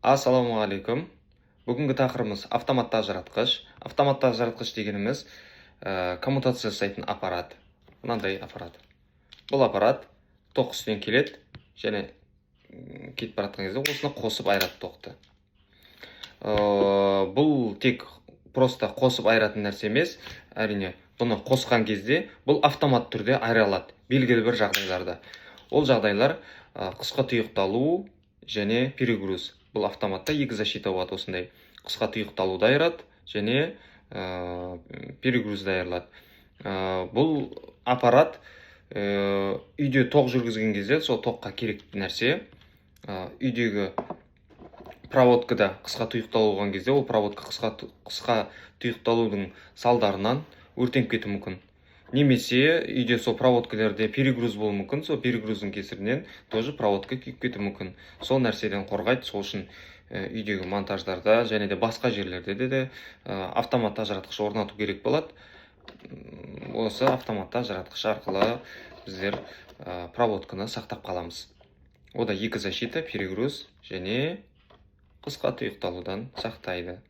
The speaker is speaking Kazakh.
Ассалаумағалейкум! Бүгінгі тақырыбымыз – автоматты ажыратқыш. Автоматты ажыратқыш дегеніміз коммутация жасайтын аппарат. Мынандай аппарат. Бұл аппарат тоқ үстінен келеді және кетіп бара жатқан кезде осыны қосып айырады тоқты. Бұл тек просто қосып айыратын нәрсе емес, әрине. Бұны қосқан кезде бұл автомат түрде айыра алады белгілі бір жағдайларда. Ол жағдайлар – қысқа тұйықталу және перегруз. Бұл автоматта екі защита болады осындай: қысқа тұйықталуды айырады және перегрузды айырылады. Бұл аппарат үйде тоқ жүргізген кезде сол тоққа керек нәрсе. Үйдегі проводкада қысқа тұйықталу болған кезде, ол проводка қысқа тұйықталудың салдарынан өртеніп кетуі мүмкін немесе үйде сол проводкалерде перегруз болуы мүмкін. Сол перегруздың кесірінен тоже проводка күйіп кетуі мүмкін. Сол нәрседен қорғайды. Сол үшін үйдегі монтаждарда және де басқа жерлерде де автоматты ажыратқыш орнату керек болады. Осы автоматты ажыратқыш арқылы біздер проводканы сақтап қаламыз. Ода екі защита: перегруз және қысқа тұйықталудан сақтайды.